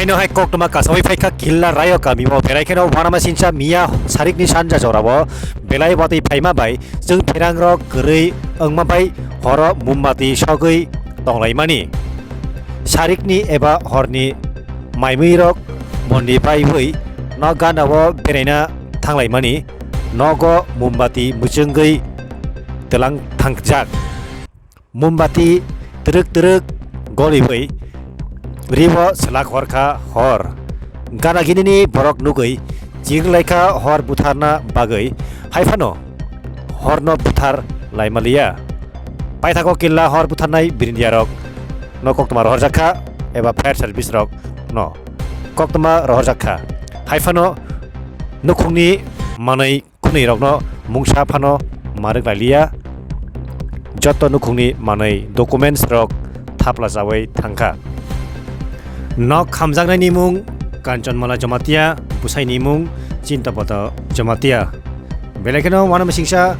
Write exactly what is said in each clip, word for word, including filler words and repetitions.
Haino hai koktwma kasawi phaikha Killa Rayo kamio, belai kheno uanama sincha miya sarikni sanja jorao belai watwi phaima bai chwng pherangrok kwrwi wngma bai horo mumbati sogwi tonglaimani. Sarikni eba horni maimwirok monni baiwi no ganao beraina thanglaimani, nogo mumbati mwchwngwi twlang thangjak. Mumbati twrwk twrwk goliwi ribo swlak horkha hor. Gana ginini borok nugwi chiriklaikha hor butharna bagwi, hai phano horno buthar laimaliya. Paithago Killa hor butharnai birindiyarok no koktwma rohorjakha eba fire service rok no koktwma rohorjakha. Hai phano nukhungni manwi khwnwi rokno mungsa phano ma rwk lailiya. Joto nukhungni manwi documents rok thapla chawi thangkha. Nok khamjaknaini mung Kanchanmala Jamatia, bwsaini mung Chintapoto Jamatia. Belai kheno uanama singsa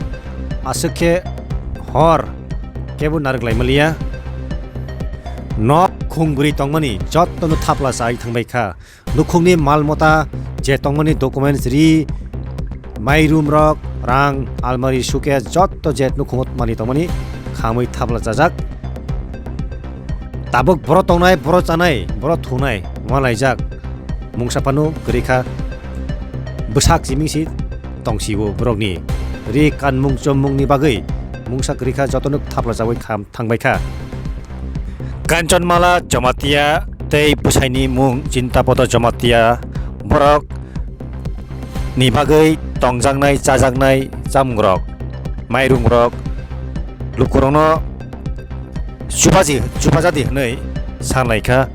aswk khe hor kebo narwk laimaliya. Nok khung bwrwi tongmani jotono thapla chai thangbai kha. Nukhungni mal mota je tongmani documents ri, mairum rok, rang, almari, suitcase, jotto je nukhungo manwi tongmani khamwi thapla chajak. Tabuk boro tongnai, boro chanai, boro thunai walaijak. Mungsa phano kwrwi kha, bwsak chiming si tongsiwo borokni ri kanmung chommungni bagwi mungsa kwrwi kha, jotono thapla chawi kham thangbai kha. Kanchanmala Jamatia tei bwsaini mung Chintapoto Jamatia borok ni bagwi tongjaknai chajaknai chamungrok, mairungrok lukurokno chubaji, chubajadi hwnwi sanlaikha.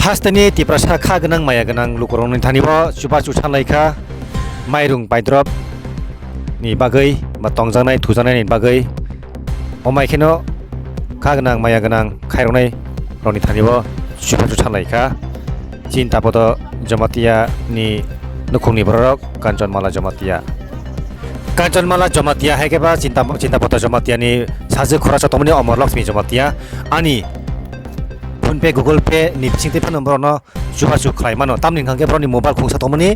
Hasteni Tiprasa kha gwnang maya gwnang lukurokni thani o chubachu sanlaikha, mairung paidrop ni bagwi ba tongjaknai thujaknaini bagwi. Omai kheno kha gwnang maya gwnang khairoknai rokni thani o chubachu sanlaikha. Chintapoto Jamatia ni nukhungni bororok Kanchanmala Jamatia. Kanchanmala Jamatia hai khe ba Chinta-, Chintapoto Jamatia ni sajwk khoroksa tongmani Omor Lakshmi Jamatia. Ani PhonePe, Google Pay ni bisingtwi phano borokno chubachu khlai mano. Tamni hwnkha khe borokni mobile khungsa tongmani,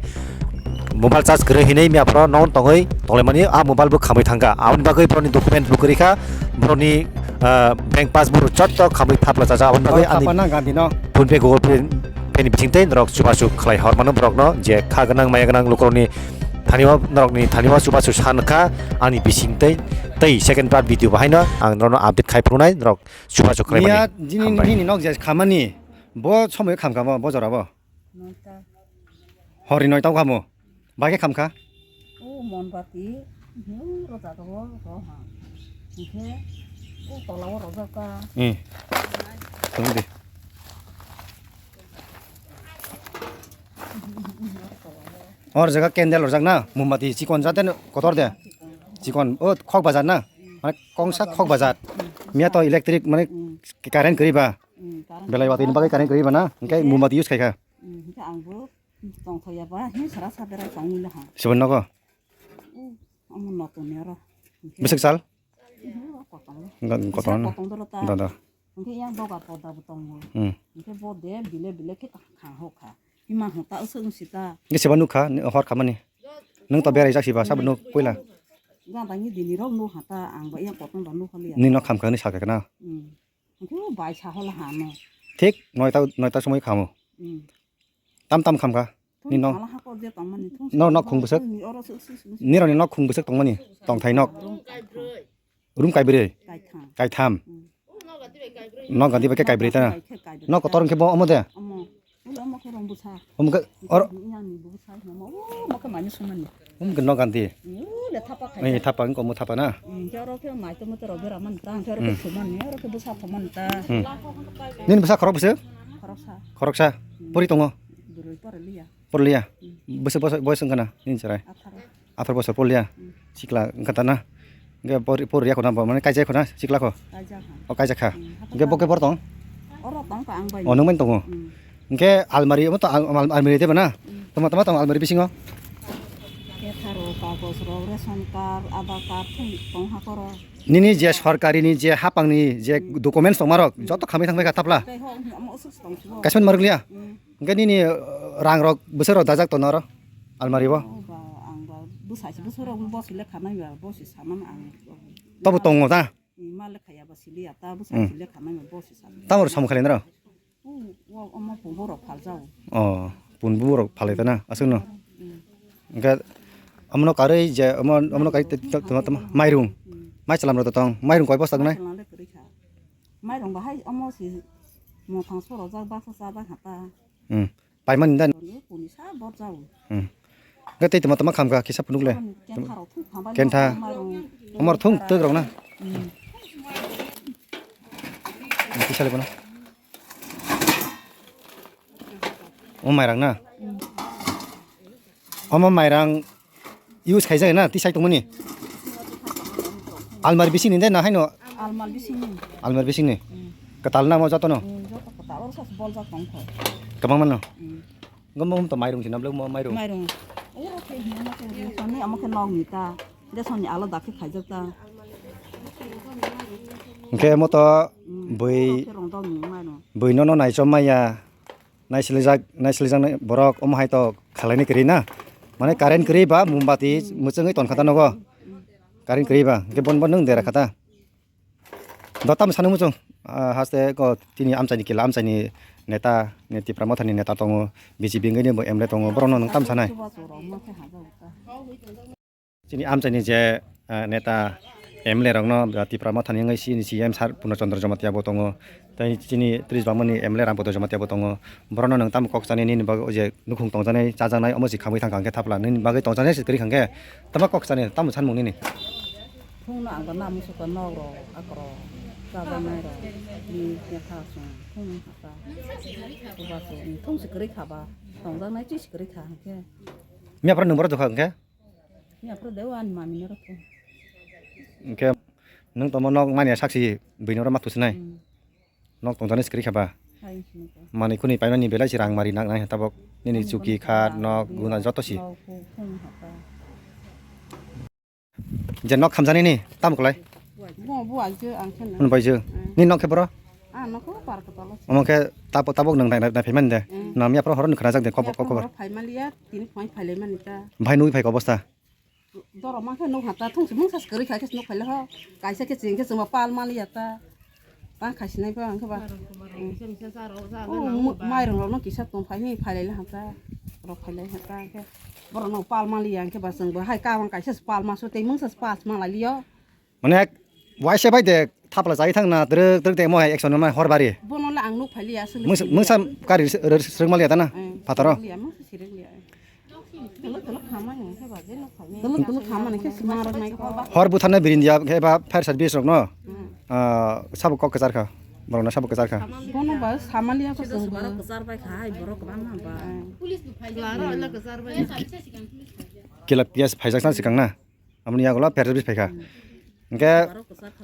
mobile charge kwrwi hinwi miya phoro non tongwi tonglaimani, a mobile bo khamwi thangkha. Aboni bagwi borokni document bo kwrwi kha, borokni, ah, bank passbook jotto khamwi thapla chajak. Aboni bagwi ani PhonePe, Google Pay, Pay ni bisingtwi norok chubachu khlai hor mano borokno, je kha gwnang maya gwnang lukurokni thani o, norokni thani o chubachu san kha ani bisingtwi. Tei second part video bo haino ang norokno update khai phunuknai, norok chubachu khlai mani. Miya jini, hambai. Nini nok je khamani, bo somoi khamkha bo, bo jora bo? Noita. Hori noita o khamo? Bagwi khamkha? O monbati, o rojak o, ro ha. Hingkhe o tola o rojak ka. Eh. Tong di. Hor jaga candle rojak na, mombati chikon jat de kotor de. Chikon, o khok bajat na. Mane kongsa khok bajat. Miya to electric, mane current kwrwi ba. Hmm, current. Belai watwi ni bagwi current kwrwi ba na? Hingkhe mombati use khai kha. Hmm, hingkhe ang bo tongthok ya ba, hin sara sa berai tongwi no ha. Sibo nogo? Hmm, omo notoni oro. Hingkhe bwswk sal? Hmm, kotong. Kotong. Kisa kotong dolo ta. Da, da. Hingkhe yang doga poda bo tongo. Hmm. Hingkhe bo de bile bile khe khang ho kha. Hima ho ta usuk si ta. Hingkhe sibo nukha, hor khamani. Nwng to berai jak siba, sabo nuk puila. Gabangni dini rok nuk ha ta, ang ba yang kotong da nuk haliya. Nini nok khamkha hwnwi sakha na? Hmm. Hingke o bai sa hol hano. Thik noita, noita somoi khamo. Hmm. Tam tam khamkha. Thung ni nok. Phala hako je tongmani thung. No nok khung bwswk. Ni oro suk suk suk. Nironi nok khung bwswk tongmani. Tongthai nok. Room kaibrwi. Room kaibrwi. Kaitham. Kaitham. Hmm. Nok gandi bai khe kaibrwi ta. Bai khe kaibrwi. Nok kotor hingke bo omo de. Omo. Ui, omo khe rong bwsa. Omo khe or- Yang ni bwsa, mama, o, omo khe manya sumani. Omo khe nok gandi. Ui, le thapa khai. Ni thapa, omo thapa na. Hmm, khe oro khe mai to mote rok bera man ta, khe oro khe sumani, oro khe bwsa thomani ta. Hmm. Nini bwsa khorok bwswk? Khoroksa. Khoroksa. Hmm. Pori tongo? Bwrwi pori liya. Pori liya? Hmm. Bwswk, bwswk, boyos wngkha na nini chwrai? Atharo. Athar bosor polya. Hmm. Sikla wngkha ta na? Hingke por, por ya khuna bo, mane kaijak khuna sikla kho? Kaijak kha. O kaijak kha. Hmm, hingke bo khe bor tong? Oro tong kha ang bai. O nwng bai tongo. Hmm. Hingke almari, omo to al-, al-, almari tebo na? Hmm. Tama, tama tong almari bisingo? Ketharo, kok, Bosrok ration card, Aadhaar card, thung tong ha koro. Nini je sorkari ni je hapang ni je documents tong marok, joto khamwi thang bai kha tapla. Tei ho, omo usuk tong sibo. Kaisa marok liya. Hmm. Hwnkhe nini, uh, rang rok bwswk rok dajak tono oro almari o. Oh, ba, ang ba, bwsai se bwswk rok bo si lekha nai ba, bo si sama ang. Tobo tongo ta? Hmm, ma lekha ya ba si liya ta, bwsai Hmm. si lekha nai ba, bo si sama. Tamo rok samung khalai naro? Oh, wa, omo pungbo rok phaljago. Oh, pungbo rok phalai ta na, aswk no? Hmm. Hwnkhe omono karwi je, omo, omono karwi te, te, te, te, mairung. Hmm. Mai chwlam rok tong, mairung koi bosta gnai? Mai chwlam le kwrwi kha. Mairung bahai omo si mothang sorojak baksa chajak hata. Hmm. Paimani da? Kuni sa borjao. Hmm. Hwnkhe tei tama tama khamkha kisa phunuk le. Kentha rok thung thamba Kentha. Mairung. Omor thung twk rok na. Hmm. Kisa le bono. O mairang na. Hmm. Omo mairang use khaijak na tisai tongmani. Almari bisingni de na haino? Almari bisingni. Almari bisingni. Hmm. Kwtal na mo jotono? Hmm, joto kwtal. Oro sas boljak tong kho. Kwbangma no? Hmm. Gombo to mairung sina blok mo mairung. Mairung. Oro khe hino khe sani amo khe nok ni ta. De sani alada khe khaijak ta. Hwnkhe mo to Hmm. bui Oro khe rong dol ni mairung. Bui no no naichom maya. Naisiligjak, naisiligjak borok omo hai to khalaini kwrwi na. Mane current kwrwi ba mombati mwchwngwi ton kha ta nogo. Current kwrwi ba, hwnkhe bon bon nwng dera kha ta. Do tamo sanu muchung, ah, haste ko tini amchaini kila amchaini neta, ni Tipra Mothani neta tongo, B J P wngwi ni bo M L A tongo, borokno nwng tamo sanai. Chini amchaini je, eh, neta M L A rokno, eh, Tipra Mothani wngwi chini C M sir Purno Chandra Jamatia bo tongo, tei chini tris bangmani M L A Rampada Jamatia bo tongo. Borokno nwng tamo kok sanai nini bagwi o je nukhung tongjaknai, chajaknai, omo se khamwi thangkha hwnkhe thapla nini bagwi tongjaknai se kwrwi kha hwnkhe tamo kok sanai tamo sanmung nini? Phungno ang bo namu suka nok rok, akorok, chajaknai rok, ni khe tha sung, phung hata, chubachu, phung se kwrwi kha ba, tongjaknai chwi se kwrwi kha hwnkhe. Miya phara nwng borok jokha hwnkhe? Miya phara de o ani mami norok khe. Hwnkhe nwng tongma nok manya saksi bini oro ma thusinai. Hmm. Nok tongjaknai se kwrwi kha ba? Hai, sini ko. Manwi khwnwi paimani belai se rang mari nangnai tabok. Nini chuki khat nok guna joto si. Nok, phung, phung hata. Je nok khamjaknai ni tamo kwlai? Bo, bo aijak ang khe na. Hwn bai je. Hmm. Ni nok khe boro? Ah, nok khe par kwtal o. Omo khe tabo, tabok nwng nai, nai, nai phaimani de. Hmm. Na miya phara horo ni khwnajak de, khobor, khobor. Miya phara horo phaimaliya, tini phai phailaimani ta. Bhai nugwi phai kha obosta? Doro ma khe nuk hata thung si mungsa se kwrwi kha khe nuk phaile ho. Kaisa khe chwng khe chwngma pal maliya ta. Ta khaisinai ba ang khe ba. Mairung rok no kisa tong phai ni phailai le hata. Rok phailai hata khe. Borok no pal maliya ang khe ba chwng bo hai ka ang kaisa se pal ma so tei mungsa se pal ma lai liyo. Mane waisa bai de thapla chai thang na trwk trwk de mo hai action ma hor bari. Bono le ang nuk phailiya aswk le. Mungsa, mungsa kari srwk maliya ta na. Eh, phataro. Srwk liya, mungsa srwk liya. Tolo tolo khamani khe ba je nuk phailiya. Tolo tolo khamani khe sima rok nai kho. Hor butharnai birindia khe ba fire service rok no. Hmm. Ah, sabo kok kwchar kha. Borok no sabo kwchar kha. Bono ba samaliya ko sung ba. Kwchar bai kha hai borok kwbangma ba. Eh. Police bo phai. Laro le kwchar bai. Kila P S phaijak na swkang na. Aboni yagulo fire service phaikha. Hwnkhe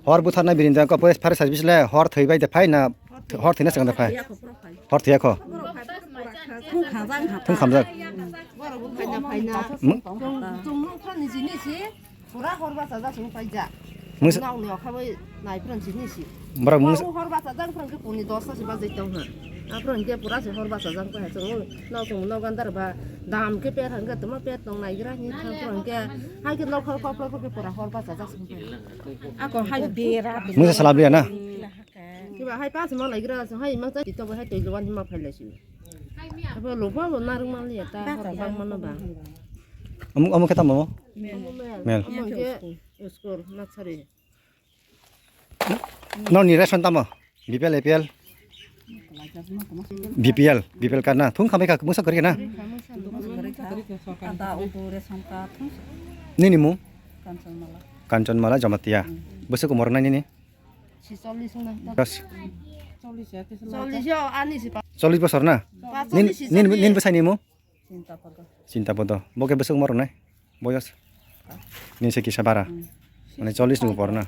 hor butharnai birindia wngkha, fire service le hor thwi bai de phai na, hor thwina swkang de phai? Hor thwiya kho. Thung khamjak. Borok bo phaina phaina. Chwng, chwng nukha ni jinisi pura hor bachajak chwng paijak. Mwsa- Nokni okha bai naiphran jinisi. Borok mwsa- Hor bachajak phran khe puni dosta se bajai tongha. Aphuru hwnkhe pura se hor bachajak wngkha chwng, nok chwng nok gandar ba dam khe per hwnkhe tongma per tong naigra hinwi thang phuru hwnkhe hai khe nok khor khor khor khor khe pura hor bachajak se wngkha. Ako hai bera. Mwsa salab liya na? Kiba hai pas ma naigra se hai ma chai to hai twi luan hima phai lai si. Abo loba bo narwk man liya ta hor bang mano ba. Omo, omo khe tamo? Mel. Mel. Omo hwnkhe school, nursery. Nokni ration tamo? B P L, A P L? B P L, B P L card na? Thung khamai kha, mungsa kwrwi kha na? Ada ubu ration card. Nini mung? Kanchanmala. Kanchanmala Jamatia. Hmm. Bwswk umor nai nini? Si chollish wngna. Yes. Chollish ya, tisa chollish yo, ani si pa- Chollish bosor na? Chollish. Nini, nini, nini bwsai ni mung? Chinta podo. Chinta podo. Bo khe bwswk umor nai? Boyos? Nini se kisa bara. Hmm. Mane chollish ni upor na?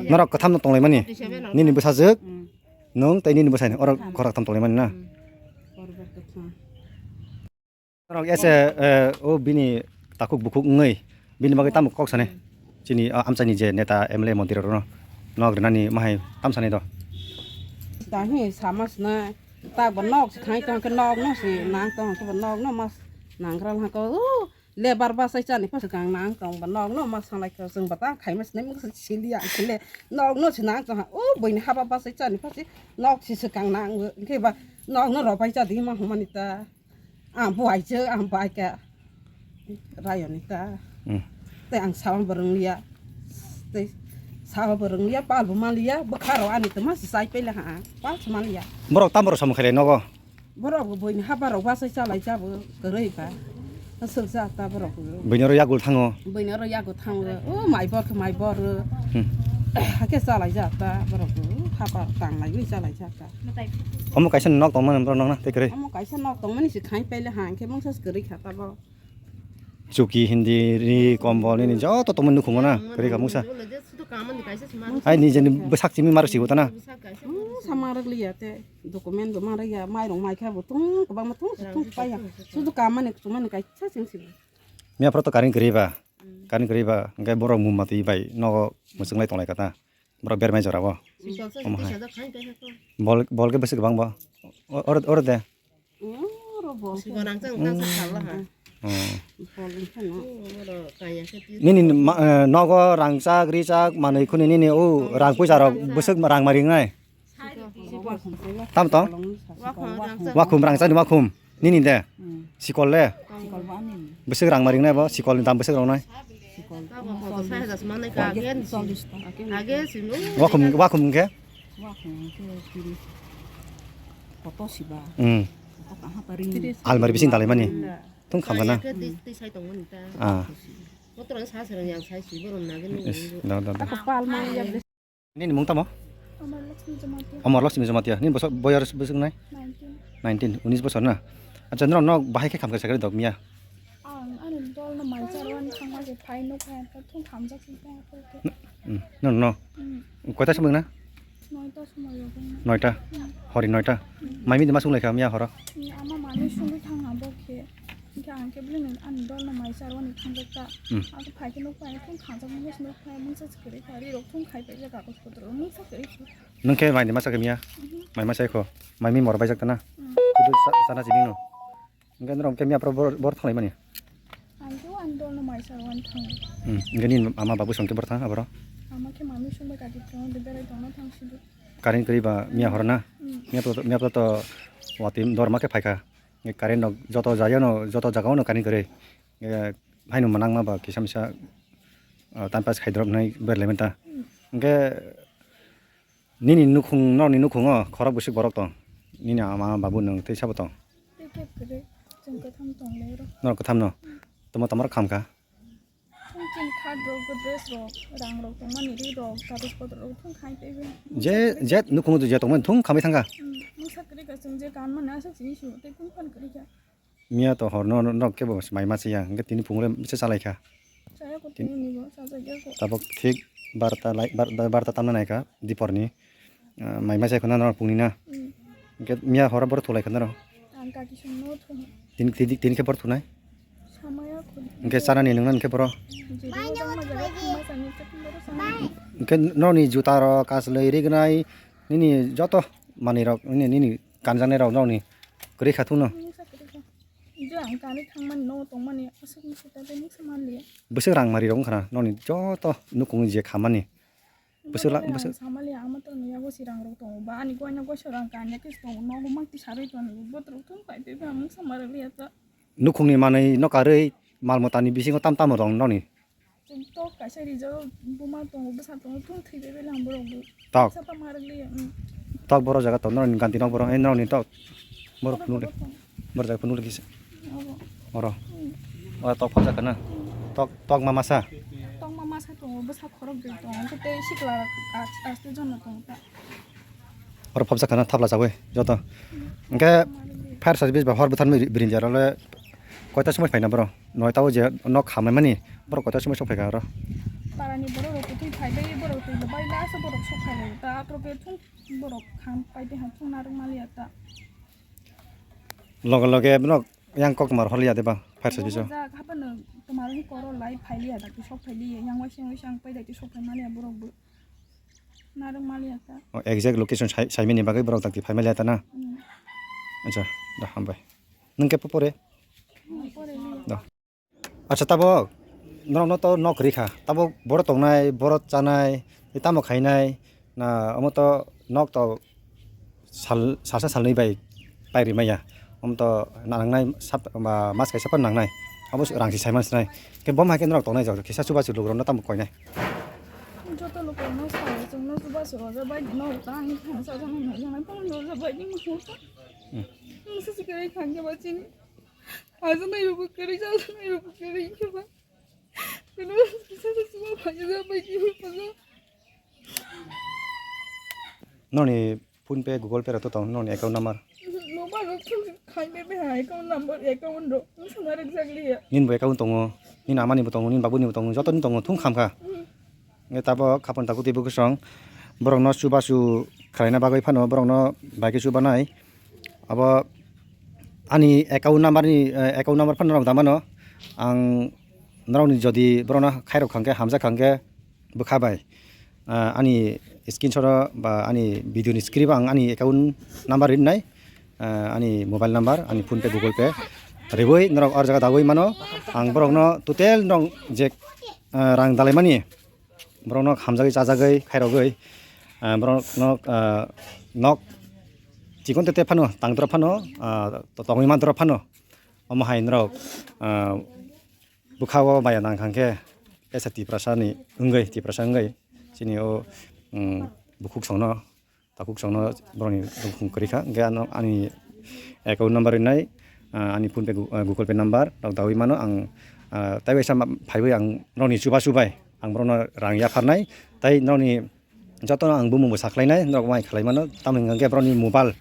Norok kwtham no tonglaimani? Nini bwsajwk, hmm, nwng tei nini bwsai ni, oro kwtham, khorok tham tonglaimani na? Hmm. Norok ese, eh, o bini takhuk bukhuk wngwi bini bagwi tamo kok sanai? Chini, ah, amchaini je neta M L A montri rokno nok rinani mahai tam sanai do? Dahi sama sina tak ba nok si khai tong ke nok no si nang tong ke ba nok no mas nang kral ha ko. Lebar ba sai chani phas gang nang tong ba nok no ma sanglai kha, chwng ba ta khai ma sinai mung sili ang sile nok no si nang tong ha. O buini haba ba sai chani phas nok si swkang nang khe ba nok no robai cha di ma humani ta. Ang buai je ang bai ka rayoni ta. Hmm. Te ang sawan borong liya. Te sawan borong liya pal bo maliya bwkha ro ani tama si sai pele ha pal si maliya. Borok tam borok samung khailai nogo. Borok bo buini haba rok wasai chalai jabo kwrwi ba. Aswk ja ta borok bo. Buini oro yagul thango. Buini oro yago thango. O mai bor khe mai bor. Hmm. Hakhe chalai ja ta borok bo. Haba tang lai wi chalai ja ta. Omo kaisa nok tongmani borok nokna tei kwrwi. Omo kaisa nok tongmani se khai paile ha hwnkhe mungsa se kwrwi kha ta borok. Chuki, hindi, ri, kombol, nini joto tongmani nukhungo na, kwrwi kha mungsa. Ai, nijeni bwsak simi marok sigo ta na. Hmm, sama rok liya te, document bo ma rwya, mairok mai kha bo tung, kwbangma tung, tung pai ya. Sudu kamani, chumani kaisa sing sing. Miya phoro to current kwrwi ba, current kwrwi ba, hwnkhe borok mumati bai nogo mwchwng lai tong lai kha ta. Borok bermai jora bo. Sikol se Omo hai. Tisa jak khain tei heko. Bol, bol khe bwswk kwbang bo. O-, oro, oro de. Oro bol khe. Sikol rang chang tang sa khala ha. Oh. Bol wngkha no. Oro kaya khe ti. Nini ma-, eh, nogo rangchak, richak, manwi khuni nini o rang puisa rok bwswk rang mari wngnai. Sikol. Tam tong? Wakhum rang chani wakhum. Nini de? Hmm. Sikol le? Sikol bo ani ni. Bwswk rang ma ringnai bo? Sikol ni dam bwswk rok nai? Sikol. Abo kotor sai hajar se manai ka, age ni si. Chollish ta. Age si no. Wakhum, wakhum hwnkhe? Wakhum hwnkhe tiris. Koto siba. Hmm. Koto kaha pari. Almari bising dalai mani. Hmm. Thung kham gana. Kaya khe twi, twi sai tongmani ta. Ah. Kotor sa sereng yang sai si borom nagin. Yes. Da, da, da. Ako pal mani ya. Nini mung tamo? Amar Lakshmi Jamatia. Amar Lakshmi Jamatia. Nini bosok boyar bosok nai? Nineteen. Nineteen, unis bosor na? Acha, norok no bahai khe khamkha sakari dok miya? Ang ani dol no mai charwan thangma se phai no phai thung khamjak si phai. Hmm, no, no. Hmm. Koita somoi na? Noita somoi rok na. Noita? Hmm. Hori noita? Hmm. Mai midi ma sung lai kha miya horo? Hmm, ama mani sungwi thang ha bo khe. Hingke ang khe bini ani dol no mai charwani thangjak ta. Hmm. Ako phai khe nuk phai thung thangjak mung se nuk phai mung se kwrwi kha ri rok thung khai paijak ako. Nwng khe mai ni masa khe miya? Mhm. Mai masa kho. Mai mi mor baijak tana. Mhm. Kudu sa-, sana sini no. Hingke norok khe miya pro bor, bor thanglai mani. Ang khe ang dol no mai sa wan thang. Hmm. Hingke ni ama babu song khe bor thang aboro. Ama khe mami song bai kati thang de berai tong no thang sidu. Current kwrwi ba miya horo na? Hmm. Miya pro, miya pro to wati dor ma khe phaikha. Hingke current no joto jaya no, joto jaga no current kwrwi. Eh, haino manang ma ba kisa misa, ah, time pass khai drop nai berlai menta. Hingke nini nukhung, norokni nukhungo khorok bwswk borok tong? Nini ama, babu, nwng tei sabo tong? Tei khe kwrwi, chwng kwtham tong lai rw. Norok kwtham no? Tamo tamo rok kham kha? Chini khat rok, dress rok, rang rok tongmani ri rok, kagoj potro rok thung khai tei be. Je, je nukhungo je tongmani thung khamwi thang kha? Hmm, mungsa kwrwi kha chwng je kan mani aswk sini su tei thung phan kwrwi kha. Miya to hor no, no, no kebo mai masa ya, hingke tini phungo le misa chalai kha. Chaya ko tini ni bo, sa sa ya ko. Tabok thik barta lai, bar-, barta tamna nai kha, dipor ni, ah, mai masa ya khuna no phung ni na. Hmm. Hingke miya horo boro thulai kha noro. Ang kaki song no thung. Tini, tini, tini khe boro thunai? Samaya ko. Hingke chana ni nungna hingke boro. Jiri jang ma jaga thung ma sani chakun boro sana. Hingke no ni juta rok, kasloi, rignai, nini joto manwi rok, nini, nini kanjaknai rok no ni kwrwi kha thung no. Misa kwrwi kha. Je ang kani thangmani, nogo tongmani, aswk misa ta tei mungsa manliya. Bwswk rang mari rok wngkha na, nokni joto nukhungni je khamani. Bwswk la, bwswk. Samaliya, ama to niya bo si rang rok tongo ba, ani goina goisa rang kanya khe tongo, nogo mang ti sarwi tongo, botrok thum pai tei ba mungsa mari liya ta. Nukhungni manwi no karwi, mal matani bisingo tam tamo rong nokni. Chwng tok kaisa rijak buma tongo, bwsa tongo, thung thwi bai bai lang borok bo. Tok. Sapa ma rwgli ya, hmm. Tok boro jaga tok, norokni ganti nok boro, eh, norokni tok. Borok phunuk de. Boro jaga phunuk de kisa. Abo. Oro. Hmm. Oro tok phal jaga na. Hmm. Tok, tok ma masa. Tok ma masa tongo, bwsa khorok bai tongo, hwnkhe tei sikla as-, aste jono tongo ta. Oro phobjak khana thapla chawi joto. Hwnkhe fire service ba hor bwtharmani birindia role koita somoi phaina boro? Noita o je nok khamai mani boro koita somoi sok phaikha oro? Parani borok rok kwthwi phai bai borok twi bai last borok sok phai ta aphuru khe thung borok kham pai de ha thung narwk maliya ta. Loge loge borok yang kok mar holiya de ba? Fire service o. Borok jak haphano twmaro hi koro lai phailiya, dakti sok phailiya, yang waising waising ang pai dakti sok phai maliya borok bo. Narwk maliya ta. O exact location sai, saimani bagwi borok dakti phai maliya ta na? Hmm. Acha, da hambai. Nwng khe pore? Hmm, pore ni. Da. Acha, tabok norokno to nok rikha. Tabok boro tongnai, boro chanai, tei tamo khainai, na omo to nok to sal, salsa salnwi bai pairwi maya. Omo to nangnai sap, ma, mas kaisa phano nangnai. Abo rang si saiman sinai. Khe bo hai khe norok tongnai jok, kisa chubachu lukurokno tamo koinai. Joto lukurokno sao, chwngno chubachu rojak bai di, norok tang thangsa jani nai, jani tang rojak bai di, musu. Hmm. Musu sikari khangya bachini. Ajanai rokbo kwrwi, ajanai rokbo kwrwi khe ba. Kunu kisa se sima phai ja bai khe ba. Noni PhonePe, Google Pay rok to tong, noni account number? Mobile rok thung khai me be ha account number, account rok. Suna rek jagli ya. Nin bo account tongo, nin amani bo tongo, nin babuni bo tongo, joto ni tongo, thung kham kha. Hmm. Nge tabo khapang taku twi bwkhe song borokno chubachu khlaina bagwi phano borokno bai khe chubanai. Abo ani account number ni, eh, account number phano norok da mano. Ang norokni jodi borokno khairok khangkhe, hamjak khangkhe bwkha bai, ah, ani screenshot o ba ani video ni screen o ang ani account number rinai, ah, ani mobile number, ani PhonePe, Google Pay riwi norok or jaga dawi mano. Ang borokno total norok je, ah, rang dalaimani, borokno hamjagwi chajagwi khairogwi, ah, borokno, ah, nok chikon tete phano tangdrop phano, ah, to-, tongwi mandrop phano. Omo hai norok, ah, bwkha-o maya nang kha khe S A Tiprasa ni wngwi, Tiprasa wngwi chini o, um, bukhuk songno, takhuk songno borokni bukhuk kwrwi kha. Hwnkhe ano ani account number rinai, ah, ani PhonePe, Gu-, ah, Google Pay number rok dawi mano ang, ah, tai waisa ma-, phaiwi ang norokni chubachu bai ang borokno rang yapharnai. Tai norokni jotono ang bumungbo sakhlainai, norok mai khlai mano. Tamoni hwnkhe borokni mobile,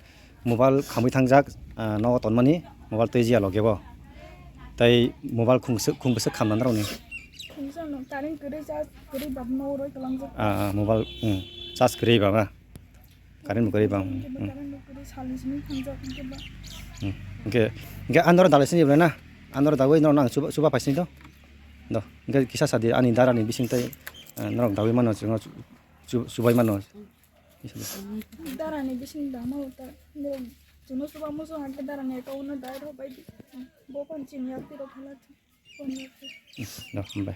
mobile khamwi thangjak, ah, nogo tonmani, mobile twijya loge bo. Tai mobile khungswk, khung bwswk khamna norokni? Khungsa no, current kwrwi, charge kwrwi ba nogo rwi kwlangjak. Ah, ah, mobile, hmm, charge kwrwi ba ba. Current bo kwrwi bang. Hwnkhe ba hmm. Current bo kwrwi salni simi thangjak hwnkhe ba. Hmm. Hwnkhe, hwnkhe andoro dalai sini bwlai na? Andoro dawi norok nang chuba, chuba phaisini do. Do. Hwnkhe kisa sadi ani darani bising tai, eh, norok dawi mano chwngno chu-, chu-, chubai mano. Darani bising da mano ta. Norok chwngno chuba muchung hwnkhe darani account no dai rw bai di. Bo phan chini yak tiro phala. Phone yak. Do, hambai.